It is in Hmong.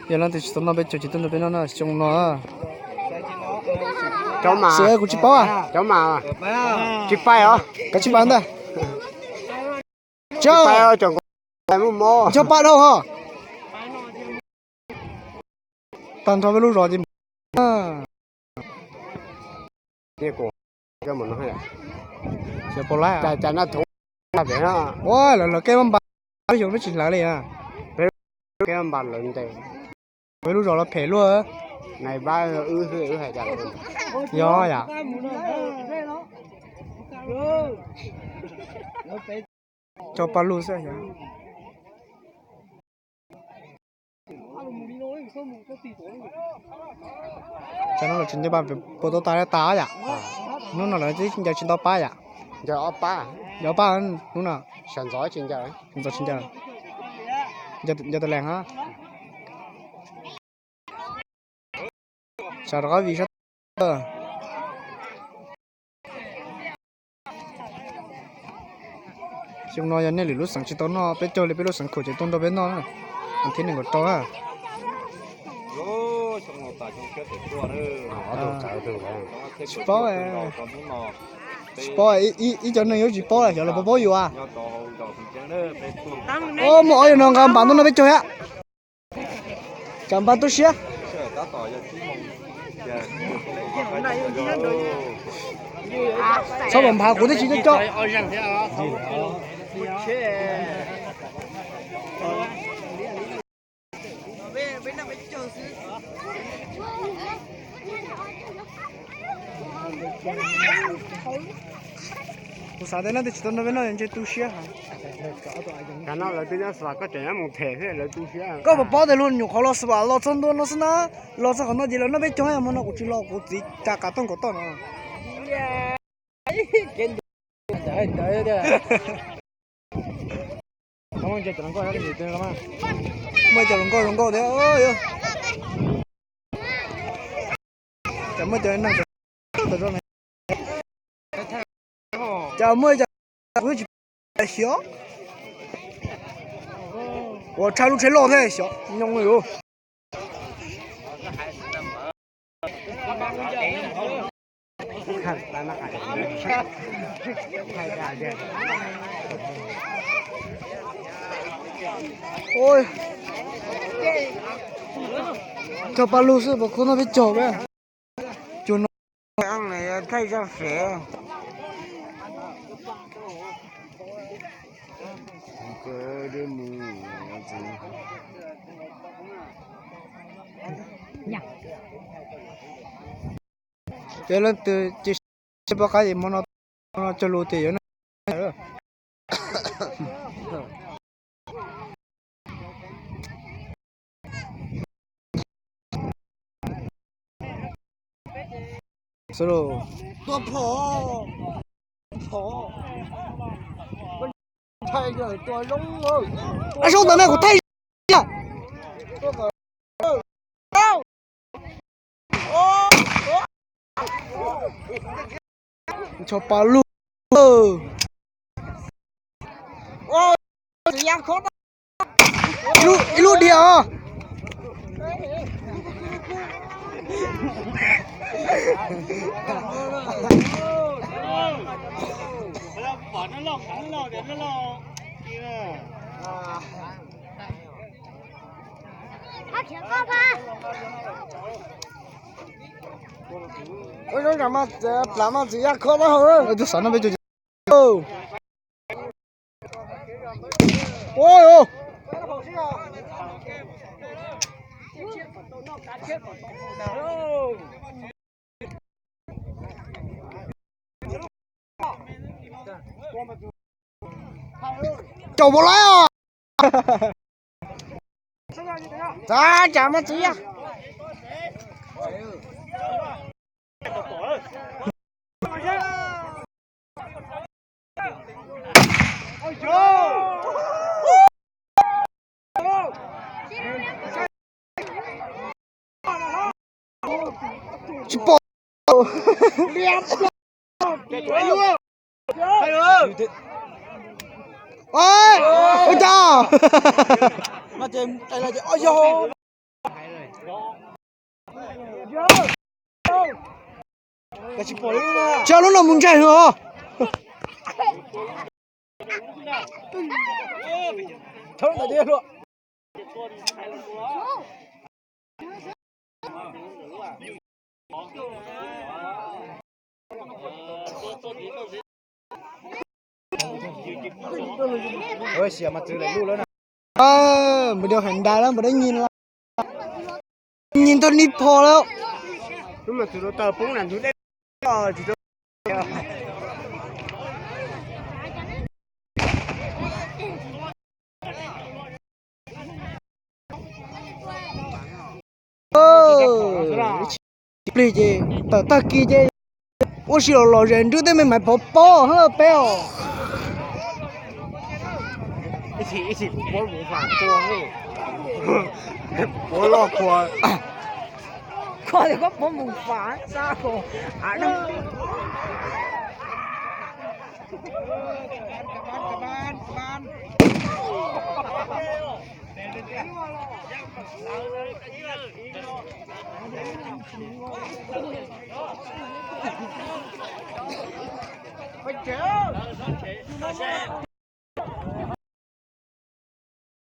Yog leej twg tsis tau noj peb caug ces tuaj nrog peb noj na, xyoo no. Cov mas, kuv tsis paub. Cov mas tsis paib os. Koj tsis paub ntag. Tsis paib os, cov paj dhau ho. Tag nrho peb lub zos ces ua lawv lawv kej maj npas, xyoo peb tsis hlawv li. Peb lub zos peb tsis hlawv li. Peb lub zos los phem luaj. Yog yam. Cov paj lug xwb yog. Tsam no los tsis nco pa puas tau tas tas yam. Hnub no lawv twb ncaws tsis ntau pab yam. Ncaws ob pab hnub no. Ntxov tsis ncaws, ncaws tus leeg. Sawv rov qab vim sab. Xyoo no yog nej lwm lub xeev tsis tau noj peb caug li, peb lub xeev Khuam ces tuaj nrog peb noj na. Thiab nees nkaum rau na. Tsis paub, tsis paub, ib cov neeg yuav tsis paub xyov los puas paub yus a. Muaj ob yam no nqa npas tuaj noj peb caug thiab. Tsam npas tu siab. Txhob pom nphav kuv twb tsis coj coj. Kuv xav tias leej twg tsis tau nrog peb noj ntshe tu siab heev. Koj puas paub tias luag nyuam qhuav los xwb los txog ntua no xwb na, los txog qhov no ces lawv noj peb caug, hmo no kuv tsis los kuv txiv tsa qav tooj kom toj no. Muaj cov hluas nkauj zoo nkauj thiab. Muaj cov neeg, cas muaj cov kuv tsis xyov. Ua tshaj lub tsheb loj thiab xyov nyob li. Cog paj lug xwb puas kho noj peb caug. Cua no thaij zaj fev. Cov leej twg cia siab pom qab es hmo no cog lus tias yuav noj. Zoo ntawm no kuv thaij. Cog paj lug. Ib lub diam os. Ua zoo, plav mas txiv yaj kho dab hau. Tus xav no peb cov Caum npaum lawm. Txav tsam mas txiv yaj. Tsis pom. Ua cas? Tso lub no mus ntsaig os. Mus dua heev ntawd lawm, npawg dab nyi, nyi ntog ni pho lawm. Plig ces tawm tag kis ces ua si los los zes nrub tej me maiv pov pob hab peb os. Koj tias koj puab mus fam sab ko.